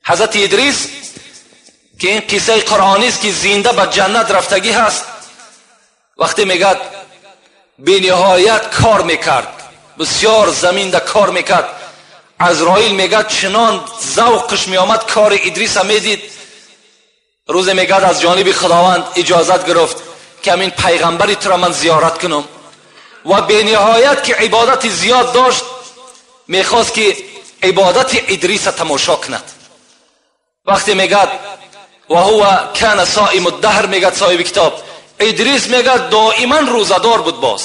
ҳазрати Идрис ки ин қиссаи қуръонист, ки зинда ба ҷаннат рафтагӣ ҳаст, вақте мегӯяд бениҳоят кор мекард, бисёр заминда кор мекард. Азроил мегӯяд чунон завқш меомад кори Идриса медид. Рӯзе мегӯяд аз ҷониби Худованд иҷозат гирифт, ки ҳамин пайғамбари туро ман зиёрат кунам, ва бениҳоят ки ибодати зиёд дошт, мехост ки ибодати Идриса тамошо кунад. Вақте мегӯяд ва ҳува кана соиму даҳр, мегӯяд соҳиби китоб, Идрис мегӯяд доиман рӯзадор буд. Боз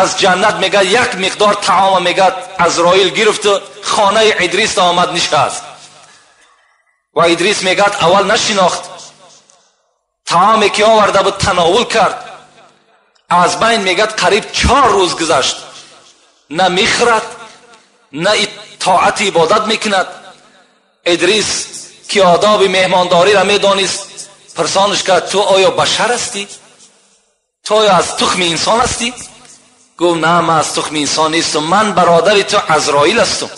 аз ҷаннат мегӯяд як миқдор таома мегӯяд Азроил гирифту хонаи Идрис омад нишаст. Ва Идрис мегӯяд аввал нашинохт, таоме ки оварда буд тановул кард. Аз байн мегӯяд қариб 4 рӯз гузашт, на мехӯрад, на итоати ибодат мекунад. Идрис ки одоби меҳмондориро медонист, пурсонаш кард: ту оё башар ҳастӣ? Ту оё аз тухми инсон ҳастӣ? Гуфт: на, ман аз тухми инсон нестам, ман бародари ту Азроил ҳастам.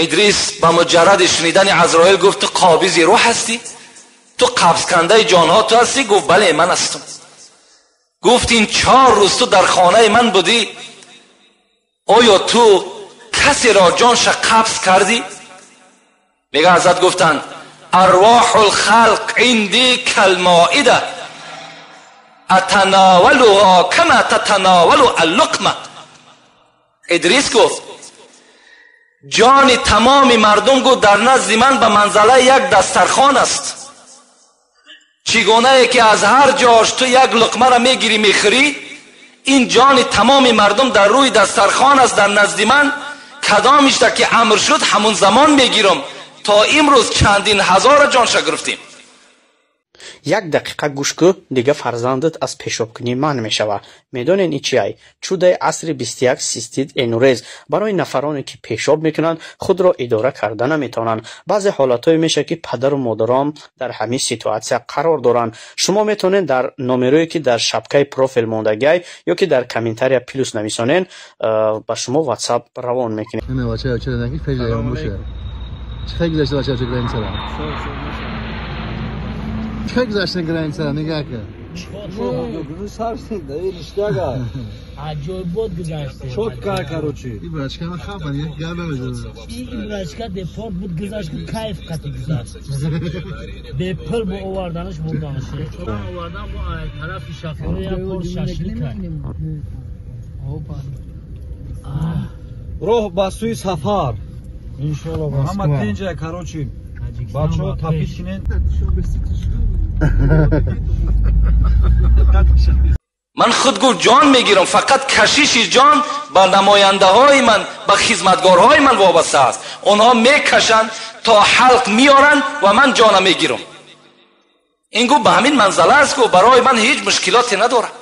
Идрис ба муҷарради шунидани Азроил гуфт: ту қобизи рӯҳ ҳастӣ? Ту қабзкандаи ҷонҳо ту ҳастӣ? Гуфт: бале, ман ҳастам. Гуфт: ин 4 рӯз ту дар хонаи ман будӣ, оё ту касеро ҷонша қабз кардӣ? Мега ҳазрат гуфтанд: арвоҳу лхалқ инди калмоида атанавалуҳо кама татанавалу аллуқма. Идрис гуфт: ҷони тамоми мардум гуфт дар назди ман ба манзалаи як дастархон аст. Чӣ гунае ки аз ҳар ҷош ту як луқмаро мегирӣ мехӯрӣ, ин ҷони тамоми мардум дар рӯи дастархон аст дар назди ман. Кадомишта ки амр шуд ҳамон замон мегирам. То имрӯз чандин ҳазора ҷонша гирифтем. Як дақиқа гӯш кӯ, дига фарзандат аз пешобкунӣ манъ мешавад. Медонед ин чиай? Чудаи асри 21 систит энурез. Барои нафароне ки пешоб мекунанд, худро идора карда наметавонанд. Баъзе ҳолатҳое мешавад, ки падару модарон дар ҳамин ситуатсия қарор доранд. Шумо метавонед дар номерое ки дар шапкаи профил мондагиай ё ки дар комментария плюс нависонед, ба шумо WhatsApp равон мекунем. Чӣ гузашта границара нигоҳ кар. Аҷоибот гузашта. Чотка короче. И брачка ман хафан, як гап намезанам. И брачка депорт буд гузашт, кайф қати гузашт. Бепул бо оварданаш бурданаш. Овардан бо тарафи шафоро як бор шашлик кард. Роҳ ба сӯи сафар. Иншоалло. Ҳама тинҷа короче. Бачаҳо тапит кинен. Ман худ гуфт ҷон мегирам, фақат кашиши ҷон ба намояндаҳои ман, ба хизматгорҳои ман вобаста аст. Онҳо мекашанд то ҳалқ меоранд ва ман ҷона мегирам. Ин гуфт ба ҳамин манзала аст, гуфт барои ман ҳеҷ мушкилоте надорад.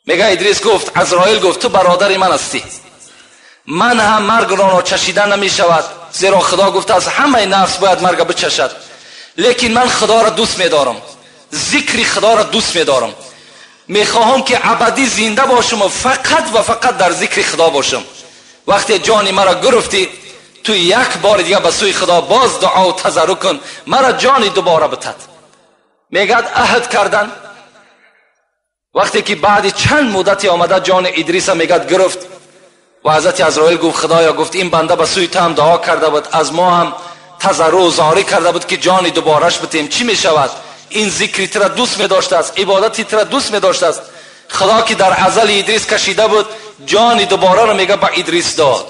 Мега Идрис гуфт, Азроил гуфт: ту бародари ман ҳастӣ, ман ҳам маргро ночашида намешавад, зеро Худо гуфтааст ҳамаи нафс бояд марга бичашад. Лекин ман Худоро дӯст медорам, зикри Худоро дӯст медорам, мехоҳам ки абадӣ зинда бошам ва фақат ва фақат дар зикри Худо бошам. Вақте ҷони маро гирифтӣ, ту як бори дига ба сӯи Худо боз дуо тазарруъ кун, маро ҷони дубора битад. Мегӯяд аҳд кардан. Вақте ки баъди чанд муддате омада ҷони Идриса мегӯяд гирифт ва ҳазрати Азроил гуфт: Худоё, гуфт ин банда ба сӯи ту ҳам дуо карда буд, аз мо ҳам тазарруъ зорӣ карда буд ки ҷони дубораш битем, чӣ мешавад? Ин зикри тура дӯст медоштааст, ибодати тура дӯст медоштааст. Худо ки дар азали Идрис кашида буд, ҷони дубораро мега ба Идрис дод.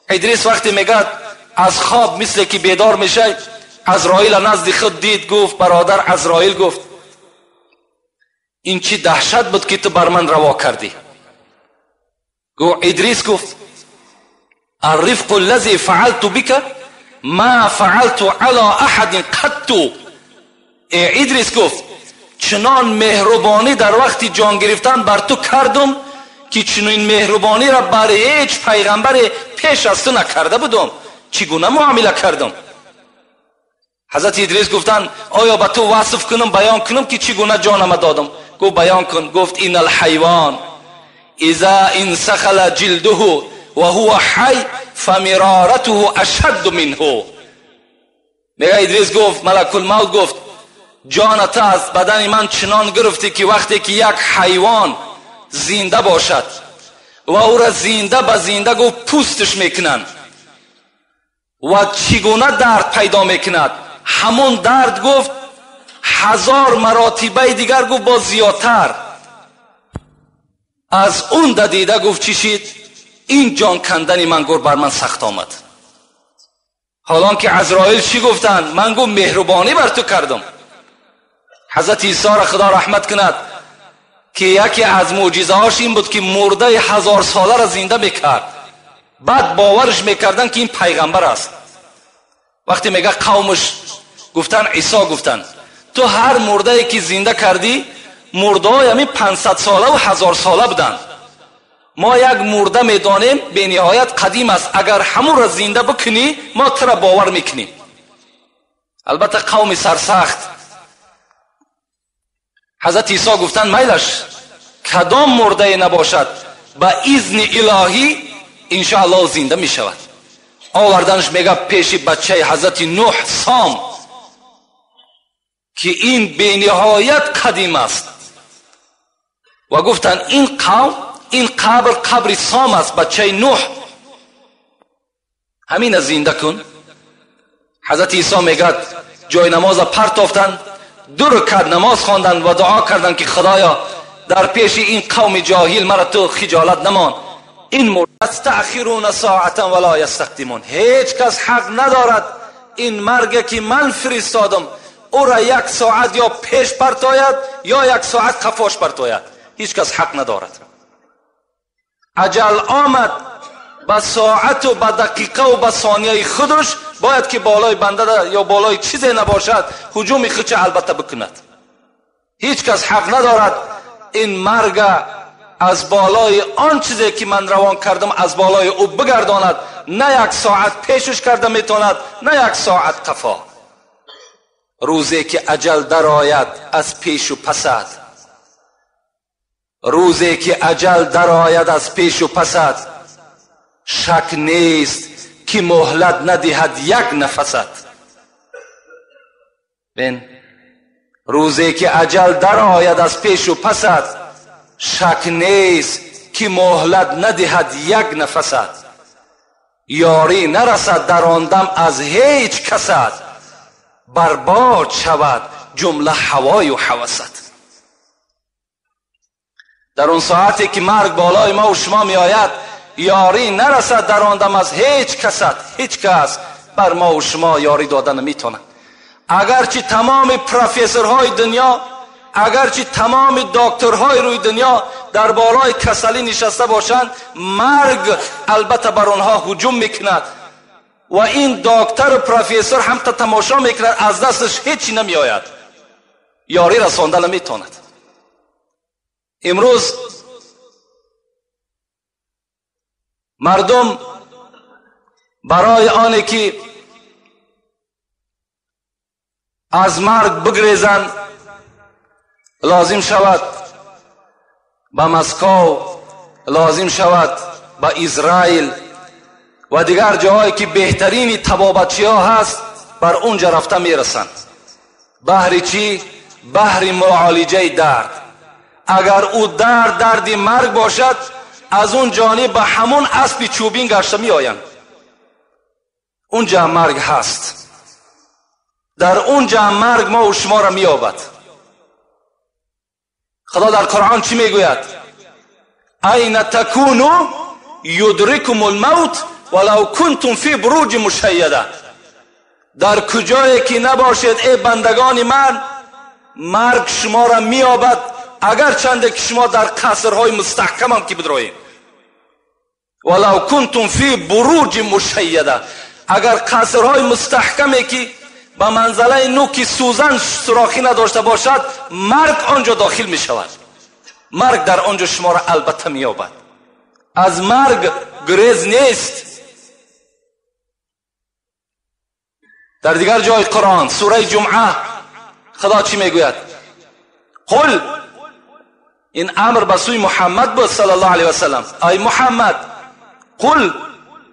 Идрис вақте мегӯяд аз хоб мисле ки бедор мешавад, Азроила назди худ дид, гуфт: бародар Азроил, гуфт ин чӣ даҳшат буд ки ту бар ман раво кардӣ? Гуфт Идрис, гуфт: الرفق الذي فعلت بك ما فعلت على احد قط. Идрис гуфт: чунон меҳрубонӣ дар вақти ҷон гирифтан бар ту кардум ки чунин меҳрубониро бар ҳеҷ пайғамбаре пеш аз ту накарда будум. Чӣ гуна муомила кардум? Ҳазрати Идрис гуфтанд: оё ба ту васф кунам, баён кунам ки чӣ гуна ҷонама додам? Гуфт: баён кун. Гуфт: ин алҳайвон иза инсахала ҷилдуҳу ва ҳува ҳай فمرارته اشد منه. میگه ادریس گفت، ملک الموت گفت جانت از بدن من چنان گرفتی که وقتی که یک حیوان زنده باشد و او را زنده به زنده گفت پوستش میکنند و چگونه درد پیدا میکند، همون درد گفت 1000 مراتبه دیگر گفت با زیادتر از اون دیده گفت چی شد؟ این جان کندن من گفت بر من سخت آمد. حالان که عزرائیل چی گفتن؟ من گفت مهربانی بر تو کردم. حضرت عیسی را خدا رحمت کند که یکی از معجزه هاش این بود که مرده 1000 ساله را زنده میکرد. بعد باورش میکردن که این پیغمبر است. وقتی میگه قومش گفتن عیسی گفتن تو هر مرده که زنده کردی مرده های همین 500 ساله و 1000 ساله بودن. ما یک مرده میدانیم به نهایت قدیم است، اگر همون را زنده بکنی ما تو را باور میکنیم. البته قوم سرسخت. حضرت عیسی گفتن میلش کدام مرده نباشد با اذن الهی انشاءالله زنده میشود. آوردنش میگه پیش بچه حضرت نوح سام که این به نهایت قدیم است و گفتن این قوم این قبر قبر سام است، بچه نوح، همین زنده کن. حضرت عیسی میگه جای نماز پرتافتن، 2 رکعت نماز خواندن و دعا کردن که خدایا در پیش این قوم جاهل مرا تو خجالت نمان. این مرد استأخرون ساعتا ولا یستقدمون، هیچ کس حق ندارد این مرگ که من فرستادم او را 1 ساعت یا پیش پرتاید یا 1 ساعت قفاش پرتاید، هیچ کس حق ندارد. عجل آمد به ساعت و به دقیقه و به ثانیه خودش باید که بالای بنده یا بالای چیزی نباشد هجوم خودش البته بکند. هیچ کس حق ندارد این مرگ از بالای آن چیزی که من روان کردم از بالای او بگرداند، نه 1 ساعت پیشش کرده میتواند نه 1 ساعت قفا. روزی که اجل درآید از پیش و پسد، روزی که اجل درآید از پیش و پسد، شک نیست که مهلت ندهد 1 نفست. بین روزی که اجل درآید از پیش و پسد، شک نیست که مهلت ندهد 1 نفست. یاری نرسد در آن دم از هیچ کست، برباد شود جمله هوای و هوست. در اون ساعتی که مرگ بالای ما و شما می آید یاری نرسد در آن دم از هیچ کست، هیچ کس بر ما و شما یاری دادن نمیتونه. اگرچه تمام پروفسورهای دنیا، اگرچه تمام دکترهای روی دنیا در بالای کسلی نشسته باشند، مرگ البته بر آنها هجوم میکند و این دکتر و پروفسور هم تا تماشا میکند، از دستش هیچی نمیآید، یاری رسانده نمیتواند. امروز مردم برای آنی که از مرگ بگریزند لازم شود به مسکو، لازم شود به اسرائیل و دیگر جاهایی که بهترین طبابتچی ها هست بر اونجا رفته میرسند. بهر چی؟ بهر معالجه درد. اگر او درد درد مرگ باشد از اون جانب به همون اسب چوبین گشته می آیند. اونجا مرگ هست، در اونجا مرگ ما و شما را می یابد. خدا در قرآن چی میگوید؟ این تکونو یدرکم الموت ولو کنتم فی بروج مشیده. در کجایی که نباشید ای بندگان من، مرگ شما را مییابد اگر چنده که شما در قصرهای مستحکم هم که بدروید. ولو کنتم فی بروج مشیده، اگر قصرهای مستحکمی که به منزله نوک سوزن سوراخی نداشته باشد، مرگ آنجا داخل می شود. مرگ در آنجا شما را البته مییابد. از مرگ گریز نیست. در دیگر جای قرآن سوره جمعه خدا چی میگوید؟ قل، این امر به سوی محمد بود صلی الله علیه و سلم، ای محمد قل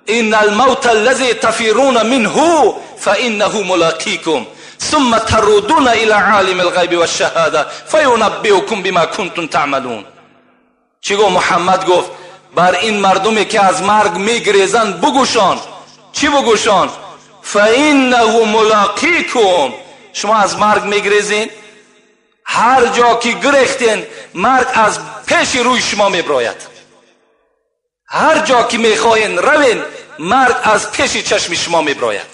ان الموت الذي تفرون منه فانه ملاقيكم ثم تردون الى عالم الغیب والشهاده فینبئکم بما کنتم تعملون. چی گفت محمد؟ گفت بر این مردمی که از مرگ میگریزند بگوشان. چی بگوشان؟ فانه ملاقیکم. شما از مرگ میگریزین، هر جا که گرفتین مرگ از پیش روی شما میبراید. هر جا که میخواین روین مرگ از پیش چشم شما میبراید.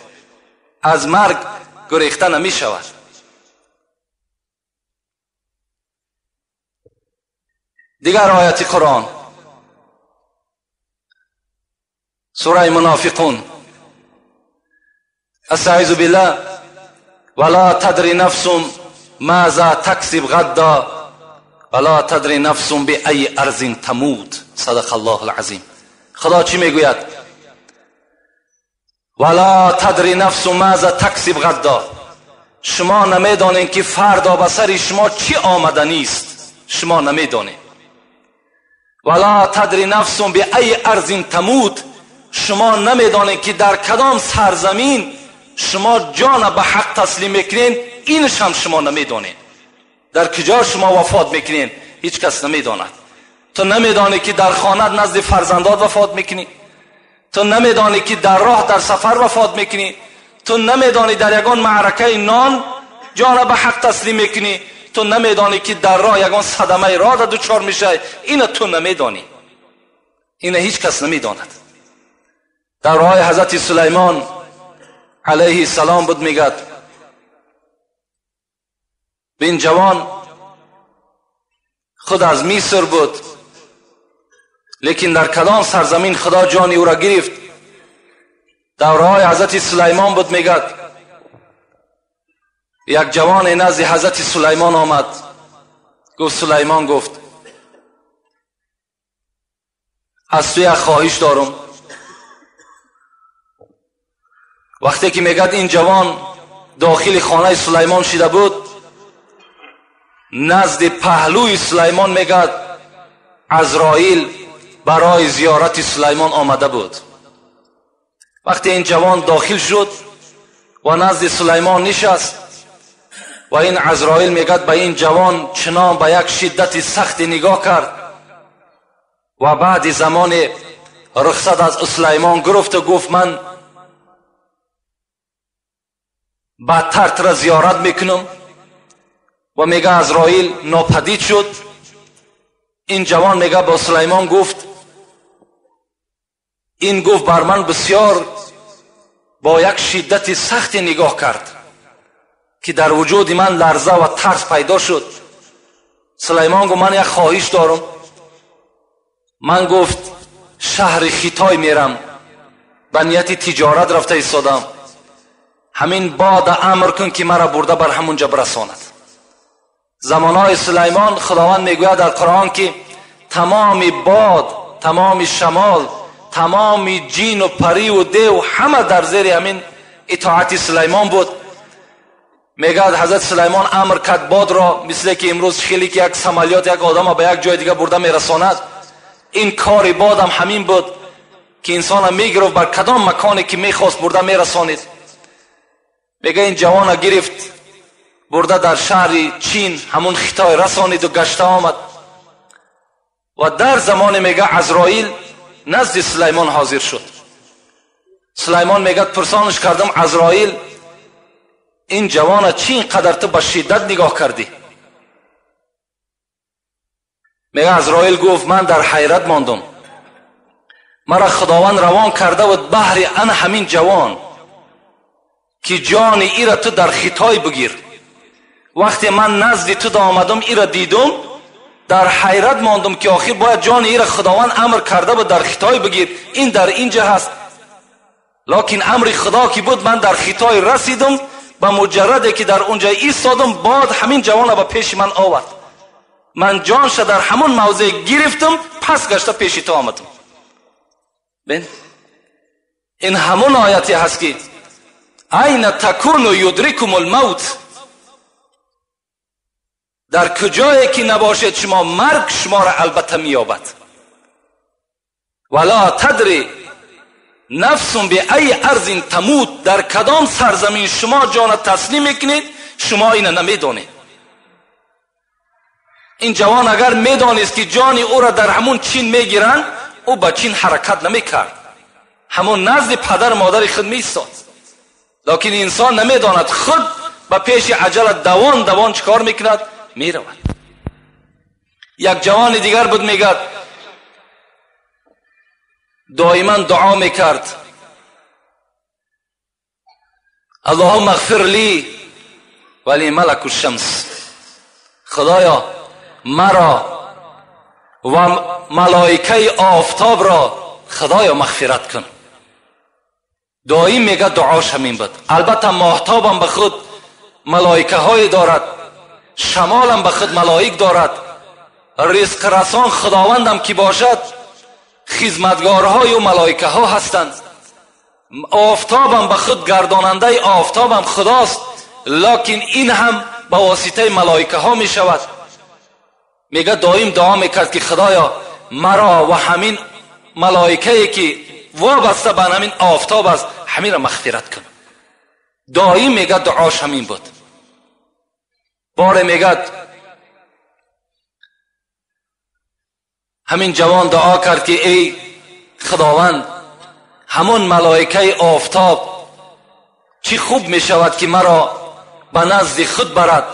از مرگ گریخته نمیشود. دیگر آیت قرآن، سوره منافقون، استعیذ بالله ولا تدری نفس ماذا تکسب غدا ولا تدری نفس بأی ارض تموت. صدق الله العظیم. خدا چی میگوید؟ ولا تدری نفس ماذا تکسب غدا. شما نمیدانین که فردا به سر شما چی آمدنی است. شما نمیدانین. ولا تدری نفس بأی ارض تموت. شما نمیدانین که در کدام سرزمین شما جان به حق تسلیم میکنین، اینش هم شما نمیدانین. در کجا شما وفات میکنین هیچ کس نمیداند. تو نمیدانی که در خانه نزد فرزندات وفات میکنی، تو نمیدانی که در راه در سفر وفات میکنی، تو نمیدانی در یگان معرکه نان جان به حق تسلیم میکنی، تو نمیدانی که در راه یگان صدمه راه دچار میشه. اینو تو نمیدانی، اینو هیچ کس نمیداند. در راه حضرت سلیمان علیه السلام بود، میگد این جوان خود از مصر بود، لیکن در کدام سرزمین خدا جان او را گرفت. در راه حضرت سلیمان بود، میگد یک جوان نزد حضرت سلیمان آمد. گفت سلیمان، گفت از تو یک خواهش دارم. وقتی که میگد این جوان داخل خانه سلیمان شده بود، نزد پهلوی سلیمان میگد عزرائیل برای زیارت سلیمان آمده بود. وقتی این جوان داخل شد و نزد سلیمان نشست و این عزرائیل میگد به این جوان چنان به یک شدت سخت نگاه کرد و بعد زمان رخصت از سلیمان گرفت و گفت من بدتر تر زیارت میکنم. و میگه عزرائیل ناپدید شد. این جوان میگه با سلیمان گفت، این گفت بر من بسیار با یک شدت سخت نگاه کرد که در وجود من لرزه و ترس پیدا شد. سلیمان گفت من یک خواهش دارم. من گفت شهر خیتای میرم، به نیت تجارت رفته ایستادم، همین باد امر کن که مرا برده بر همونجا برساند. زمانهای سلیمان خداوند میگوید در قرآن که تمام باد، تمام شمال، تمام جین و پری و دیو همه در زیر همین اطاعت سلیمان بود. میگه حضرت سلیمان امر کرد باد را، مثل که امروز خیلی که یک سمالیات یک آدم به یک جای دیگه برده میرساند، این کار باد هم همین بود که انسان میگرفت بر کدام مکانی که میخواست برده میرسانید. میگه این جوان گرفت برده در شهر چین همون خطای رسانید و گشته آمد. و در زمان میگه عزرائیل نزد سلیمان حاضر شد. سلیمان میگه پرسانش کردم عزرائیل این جوان چی اینقدر تو با شدت نگاه کردی؟ میگه عزرائیل گفت من در حیرت ماندم، مرا خداوند روان کرده بود بهر ان همین جوان که جان ای را تو در خطای بگیر. وقتی من نزد تو آمدم ای را دیدم در حیرت ماندم که آخر باید جان ای را خداوند امر کرده بود در خطای بگیر، این در اینجا هست، لکن امر خدا که بود من در خطای رسیدم. به مجرده که در اونجا ایستادم باد همین جوان را به پیش من آورد، من جانش در همون موضع گرفتم، پس گشته پیش تو آمدم. بین این همون آیتی هست که این تکونو یدرکم الموت، در کجایی که نباشید شما مرگ شما را البته مییابد. ولا تدری Нафсун би ай арзин тамут, дар кадом сарзамин шумо ҷона таслим мекунед, шумо ина намедонед. Ин ҷавон агар медонист ки ҷони ӯро дар ҳамун Чин мегиранд, ӯ ба Чин ҳаракат намекард, ҳамон назди падар модари худ меистод. Лекин инсон намедонад, худ ба пеши аҷала давон давон чикор мекунад? Меравад. Як ҷавони дигар буд, мегӯяд доиман дуо мекард: Аллоҳумма иғфир ли ва ли малаку шамс, Худоё маро ва малоикаи офтобро Худоё мағфират кун. Доим мегӯяд дуош ҳамин буд. Албатта моҳтобам ба худ малоикаҳое дорад, шамолам ба худ малоик дорад, ризқрасон Худовандам ки бошад, хизматгорҳою малоикаҳо ҳастанд. Офтобам ба худ гардонандаи офтобам Худост, лекин ин ҳам ба воситаи малоикаҳо мешавад. Мегӯяд доим дуо мекард ки Худоё маро ва ҳамин малоикае ки вобаста ба ҳамин офтоб аст, ҳаминро мағфират кун. Доим мегӯяд дуош ҳамин буд. Боре мегӯяд ҳамин ҷавон дуо кард ки эй Худованд, ҳамон малоикаи офтоб чӣ хуб мешавад ки маро ба назди худ барад,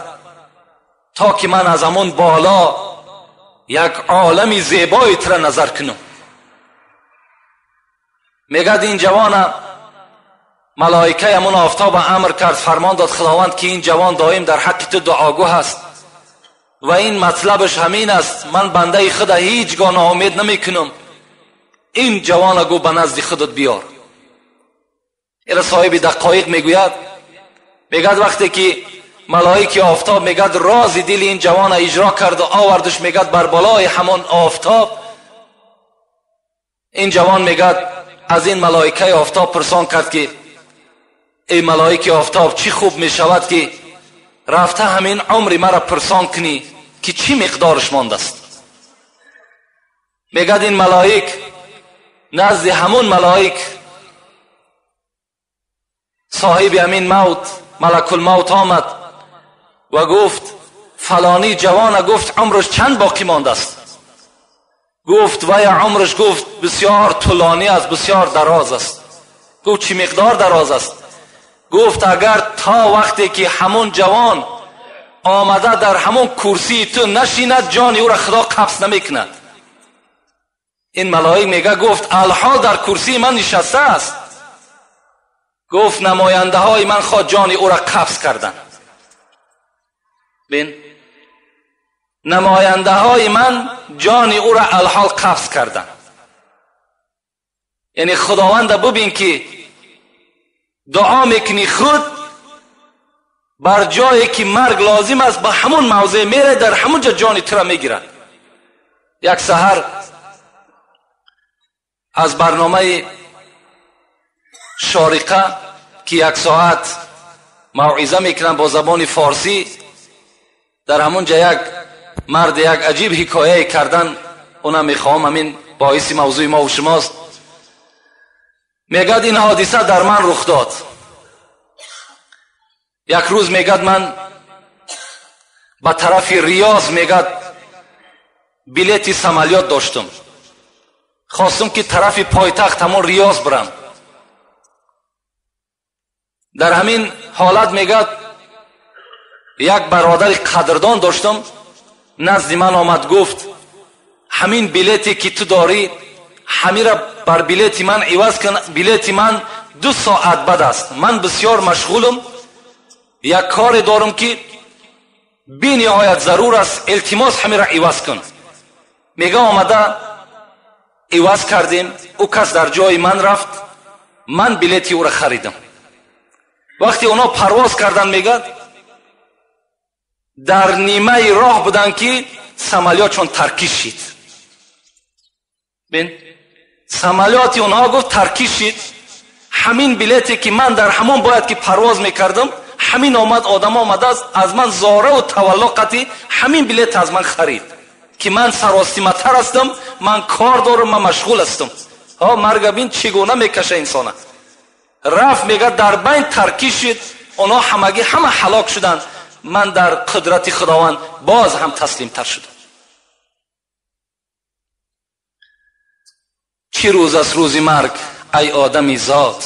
то ки ман аз ҳамон боло як олами зебои тура назар кунам. Мегӯяд ин ҷавона малоикаи ҳамон офтоб амр кард, фармон дод Худованд ки ин ҷавон доим дар ҳаққи ту дуогӯ ҳаст ва ин матлабаш ҳамин аст, ман бандаи худа ҳеҷ гоҳ ноумед намекунам, ин ҷавона гӯ ба назди худат биёр. Ира соҳиби дақоиқ мегӯяд, мегӯяд вақте ки малоики офтоб мегӯяд рози дили ин ҷавона иҷро карду овардаш, мегӯяд бар болои ҳамон офтоб, ин ҷавон мегӯяд аз ин малоикаи офтоб пурсон кард ки эй малоики офтоб, чӣ хуб мешавад ки рафта ҳамин умри маро пурсон кунӣ ки чӣ миқдораш мондааст. Мегӯяд ин малоик назди ҳамон малоик соҳиби ҳамин мавт, малакулмавт омад ва гуфт фалонӣ ҷавона, гуфт умраш чанд боқӣ мондааст? Гуфт вая умраш, гуфт бисёр тӯлонӣ аст, бисёр дароз аст. Гуфт чӣ миқдор дароз аст? Гуфт агар то вақте ки ҳамон ҷавон омада дар ҳамон курсии ту нашинад, ҷони ӯро Худо қабз намекунад. Ин малоик мега гуфт алҳол дар курсии ман нишаста аст. Гуфт намояндаҳои ман хоҳ ҷони ӯро қабз карданд. Бин, намояндаҳои ман ҷони ӯро алҳол қабз карданд. Яъне Худованда бубин ки дуо мекунӣ худ бар ҷое ки марг лозим аст, ба ҳамон мавзеъ мерай, дар ҳамон ҷо ҷони тура мегирад. Як саҳар аз барномаи Шориқа ки як соат мавъиза мекунанд бо забони форсӣ, дар ҳамон ҷо як мард як аҷиб ҳикояе кардан, онам мехоҳам ҳамин боиси мавзӯи мо ва шумост. Мегӯяд ин ҳодиса дар ман рух дод. Як рӯз мегӯяд ман ба тарафи Риёз мегӯяд билети самолёт доштам, хостам ки тарафи пойтахт ҳамон Риёз бирам. Дар ҳамин ҳолат мегӯяд як бародари қадрдон доштам, назди ман омад, гуфт ҳамин билете ки ту дорӣ ҳамира бар билети ман иваз кун, билети ман 2 соат бад аст, ман бисёр машғулам, як коре дорам ки бениҳоят зарур аст, илтимос ҳамира иваз кун. Мега омада иваз кардем, ӯ кас дар ҷои ман рафт, ман билети ӯро харидам. Вақте онҳо парвоз карданд, мегӯяд дар нимаи роҳ буданд ки самолётшон таркиш шид. Бин, самолёти онҳо гуфт таркиш шид, ҳамин билете ки ман дар ҳамон бояд ки парвоз мекардам, ҳамин омад одам омадааст аз ман зораву тавалло қатӣ ҳамин билет аз ман харид ки ман саростиматар ҳастам, ман кор дорам, ман машғул ҳастам. Ҳо марга бин чӣ гуна мекаша инсона. Рафт мега дар байн таркиш шуд, онҳо ҳамагӣ ҳама ҳалок шуданд. Ман дар қудрати Худованд боз ҳам таслимтар шудам. Чӣ рӯз аст рӯзи марг ай одами зот,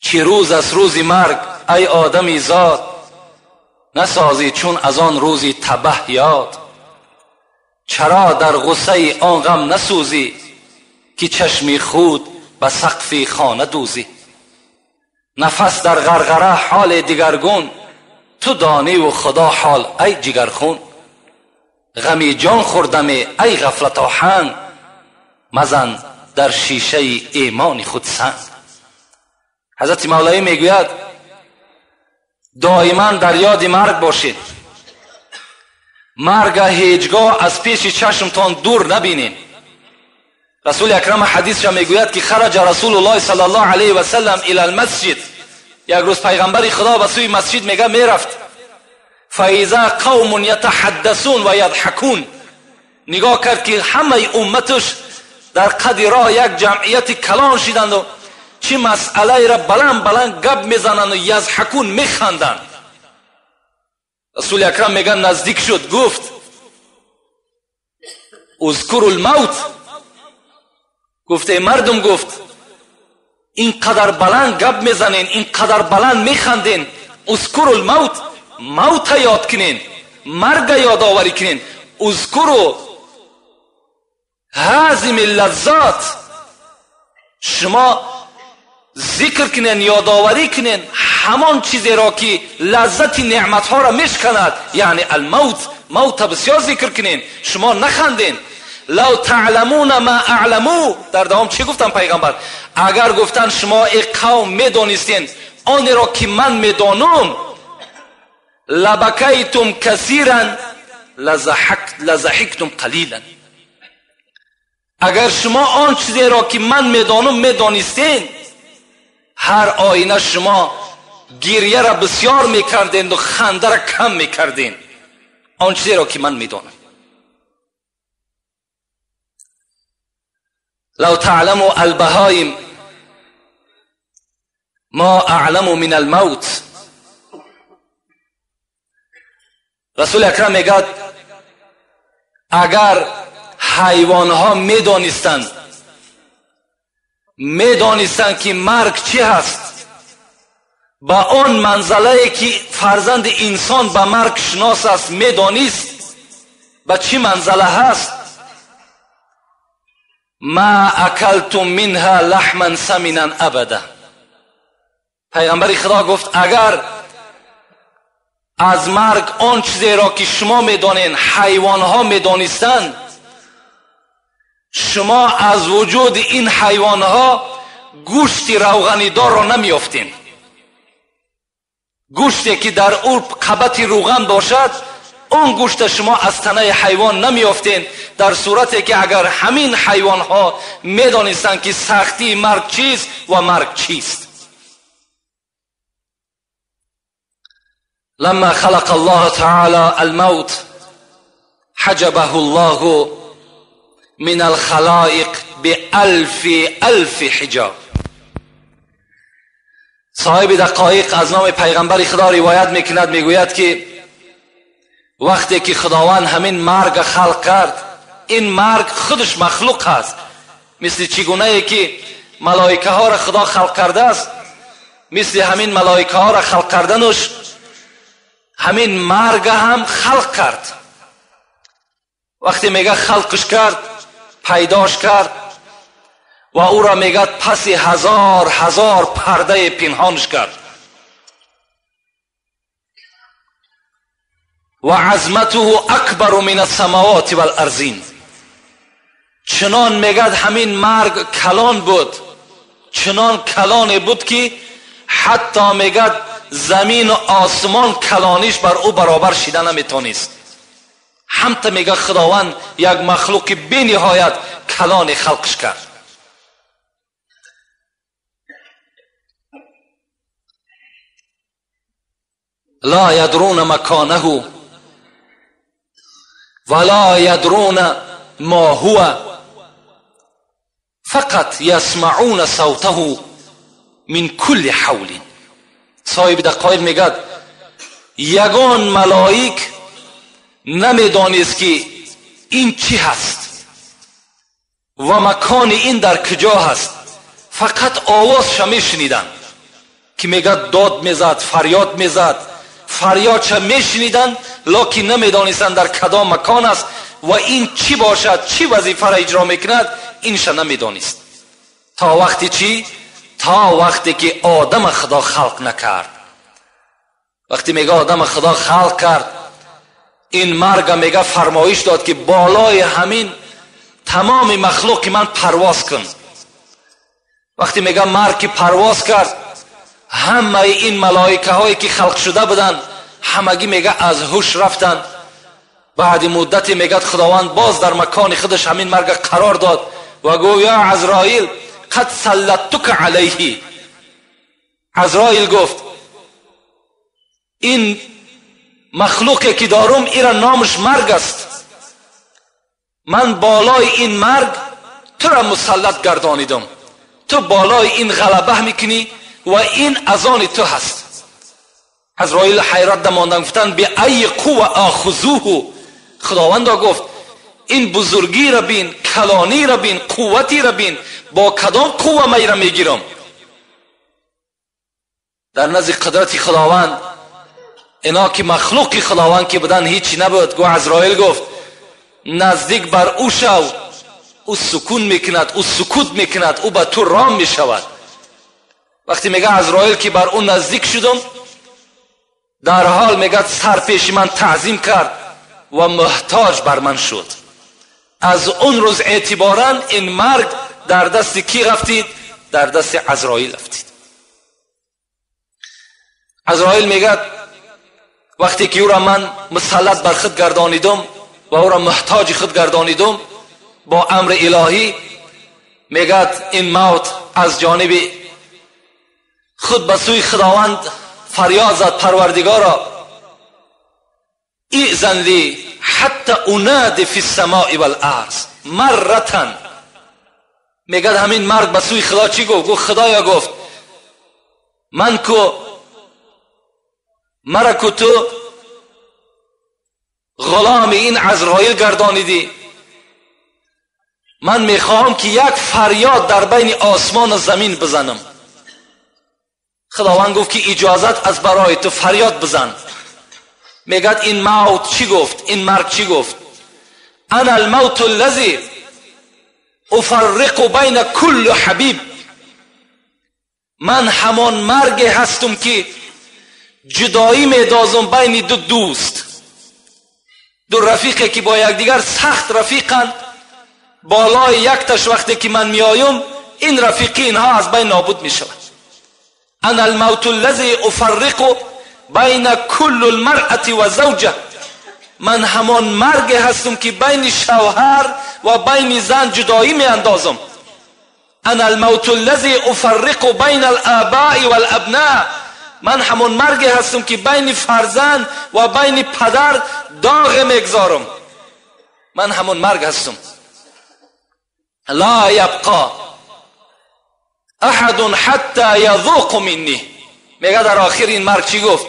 чӣ рӯз аст рӯзи марг ай одами зот, насозӣ чун аз он рӯзи табаҳ ёд. Чаро дар ғуссаи он ғам насӯзӣ, ки чашми худ ба сақфи хона дӯзӣ. Нафас дар ғарғара ҳоли дигаргун, ту донӣ ву худо ҳол ай ҷигархун. Ғами ҷон хӯрдаме ай ғафлат оҳанг, мазан дар шишаи имони худ санг. Ҳазрати Мавлавӣ мегӯяд доиман дар ёди марг бошед, марга ҳеҷгоҳ аз пеши чашмтон дур набинед. Расули акрам ҳадисша мегӯяд ки хараҷа Расулуллоҳ саллаллоҳу алайҳи васаллам ила алмасҷид. Як рӯз пайғамбари Худо ба сӯи масҷид мега мерафт. Фаиза қавмун ятаҳаддасун ва ядҳакун. Нигоҳ кард ки ҳамаи умматаш дар қади роҳ як ҷамъияти калон шиданду чӣ масъалаеро баланд баланд гап мезананду язҳакун механданд. Расули акрам мега наздик шуд, гуфт узкуру лмавт. Гуфт эй мардум, гуфт ин қадар баланд гап мезанен, ин қадар баланд механден, узкуру лмавт, мавта ёд кунен, марга ёдоварӣ кунен. Узкуру ҳазими лаззат, шумо зикр кунен, ёдоварӣ кунен ҳамон чизеро ки лаззати неъматҳоро мешканад, яъне алмавт, мавта бисёр зикр кунен, шумо наханден. Лав таъламуна ма аъламу. Дар давом чӣ гуфтан пайғамбар? Агар гуфтан шумо эй қавм медонистен онеро ки ман медонум, лабакайтум касиран лазаҳиктум қалилан. Агар шумо он чизеро ки ман медонум медонистен, ҳар оина шумо гирьяро бисёр мекарденду хандаро кам мекарден. Он чизеро ки ман медонам. لو تعلموا البهایم ما اعلم من الموت. رسول اکرم میگه اگر حیوانها میدانستند که مرگ چی هست، با آن منزله که فرزند انسان به مرگ شناس است میدانست به چی منزله هست، ما اکلتم منها لحما سمنا ابدا. پیغمبر خدا گفت اگر از مرگ آن چیزی را که شما میدانین حیوانها میدانستند، شما از وجود این حیوانها گوشت روغنی دار را نمیافتین. گوشتی که در او قبط روغن باشد، اون گوشت شما از تنه حیوان نمیافتین، در صورتی که اگر همین حیوانها میدانستند که سختی مرگ چیست و مرگ چیست. لما خلق الله تعالى الموت حجبه الله من الخلائق بألف ألف حجاب. صاحب دقایق از نام پیغمبر خدا روایت میکند، میگوید که وقتی که خداوند همین مرگ خلق کرد، این مرگ خودش مخلوق هست، مثل چگونه ای که ملائکه ها را خدا خلق کرده است، مثل همین ملائکه ها را خلق کردنش همین مرگ هم خلق کرد. وقتی میگه خلقش کرد، پیداش کرد و او را میگه پس هزار هزار پرده پنهانش کرد. و عظمته اکبر من السماوات والارضین. چنان میگه همین مرگ کلان بود، چنان کلان بود که حتی میگه زمین و آسمان کلانیش بر او برابر شیده نمیتونست. همتا میگه خداوند یک مخلوق بی نهایت کلان خلقش کرد. لا یدرون مکانه ولا یدرون ما هو فقط يسمعون صوته من كل حول. صاحب دقایق میگد یگان ملائک نمیدانست که این چی هست و مکان این در کجا هست، فقط آوازش میشنیدن که میگد داد میزد، فریاد میزد، فریادش میشنیدن، لکن نمیدانستند در کدام مکان است و این چی باشد، چی وظیفه را اجرا میکند، اینش نمیدانست. تا وقتی چی؟ تا وقتی که آدم خدا خلق نکرد. وقتی میگه آدم خدا خلق کرد، این مرگ میگه فرمایش داد که بالای همین تمام مخلوق من پرواز کن. وقتی میگه مرگ که پرواز کرد، همه این ملائکه هایی که خلق شده بودن همگی میگه از هوش رفتن. بعد مدتی میگه خداوند باز در مکان خودش همین مرگ قرار داد و گفت یا عزرائیل قد سلطتک علیه. عزرائیل گفت این مخلوقی که دارم ایرا نامش مرگ است، من بالای این مرگ تو را مسلط گردانیدم، تو بالای این غلبه میکنی و این از آن تو هست. عزرائیل حیرت ماندن، گفتن به ای قوه آخذوه. خداوند گفت این بزرگی را بین، کلانی را بین، قوتی را بین، با کدام قوه من را میگیرم؟ در نزد قدرت خداوند اینا که مخلوق خداوند که بودن هیچی نبود. گو عزرائیل گفت نزدیک بر او شو، او سکون میکند، او سکوت میکند، او به تو رام میشود. وقتی میگه عزرائیل که بر او نزدیک شدم، در حال میگه سر پیش من تعظیم کرد و محتاج بر من شد. از اون روز اعتبارا این مرگ در دست کی رفتید؟ در دست عزرائیل رفتید. عزرائیل میگه وقتی که او را من مسلط بر خود گردانیدم و او را محتاج خود گردانیدم با امر الهی، میگه این موت از جانب خود به سوی خداوند فریاد زد، پروردگارا ایذن لی حتی انادی فی السماء والارض مرة. میگه همین مرگ به سوی خدا چی گفت؟ گفت خدایا، گفت من کو مرا کو تو غلام این عزرائیل گردانیدی، من میخواهم که یک فریاد در بین آسمان و زمین بزنم. خداوند گفت که اجازت از برای تو، فریاد بزن. میگد این موت چی گفت؟ این مرگ چی گفت؟ انا الموت الذی افرق بین کل حبیب. من همان مرگ هستم که جدایی میدازم بین دو دوست، دو رفیقی که با یکدیگر سخت رفیقند. بالای یک تش وقتی که من میایم، این رفیقی اینها از بین نابود میشود. انا الموت الذی افرق بین کل المرأة و زوجه. من همان مرگ هستم که بین شوهر و بین زن جدایی می اندازم. انا الموت الذی افرق بین الآباء والابناء. من همان مرگ هستم که بین فرزند و بین پدر داغ میگذارم. من همان مرگ هستم. لا یبقى احد حتی یذوق منی. میگه در آخر این مرگ چی گفت؟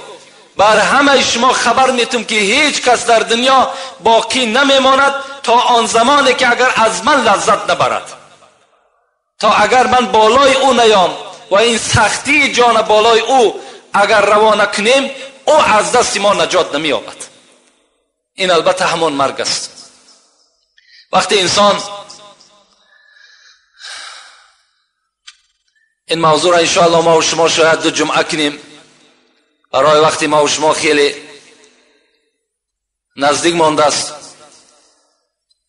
بر همه شما خبر میتم که هیچ کس در دنیا باقی نمیماند تا آن زمانی که اگر از من لذت نبرد، تا اگر من بالای او نیام و این سختی جان بالای او اگر روانه کنیم، او از دست ما نجات نمییابد. این البته همان مرگ است. وقتی انسان این موضوع را انشاءالله ما و شما شاید دو جمعه کنیم، برای وقتی ما و شما خیلی نزدیک مانده است،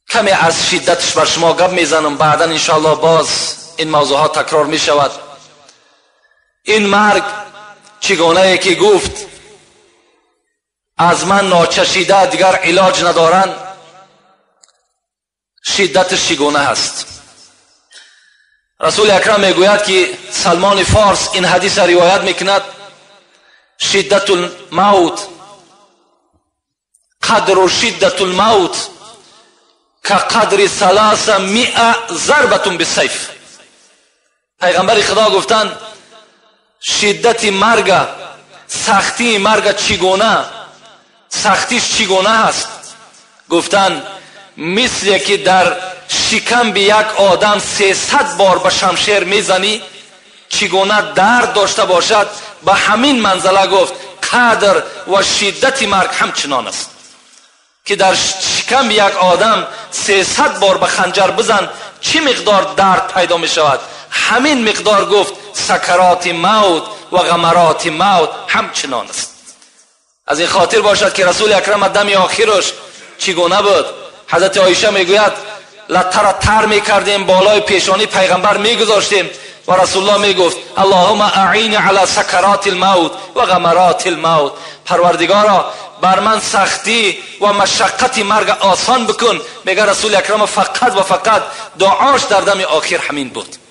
کمی از شدتش بر شما گپ میزنم، بعدا انشاءالله باز این موضوع ها تکرار می شود. این مرگ چگونه که گفت از من ناچشیده دیگر علاج ندارن، شدتش چگونه هست؟ رسول اکرم میگوید که سلمان فارس این حدیث را روایت میکند، شدت الموت قدر شدت الموت که قدر 300 ضربة بالسیف. Пайғамбари Худо гуфтанд, шиддати марга, сахтии марга чӣ гуна, сахтиш чӣ гуна ҳаст? Гуфтанд, мисле ки дар шикамби як одам 300 бор ба шамшер мезанӣ, чӣ гуна дард дошта бошад, ба ҳамин манзала гуфт қадр ва шиддати марг ҳамчунон аст, ки дар шикамби як одам 300 бор ба ханҷар бизан, чӣ миқдор дард пайдо мешавад, ҳамин миқдор гуфт сакароти мавт ва ғамароти мавт ҳамчунон аст. Аз ин хотир бошад ки Расули Акрам дами охираш чӣ гуна буд? Ҳазрати Оиша мегӯяд, латтара тар мекардем, болои пешонии пайғамбар мегузоштем ва Расулуллоҳ мегуфт: Аллоҳумма аъини ала сакароти лмавт ва ғамароти лмавт. Парвардигоро, бар ман сахтӣ ва машаққати марг осон бикун. Мега Расули Акрам фақат ва фақат дуош дар дами охир ҳамин буд.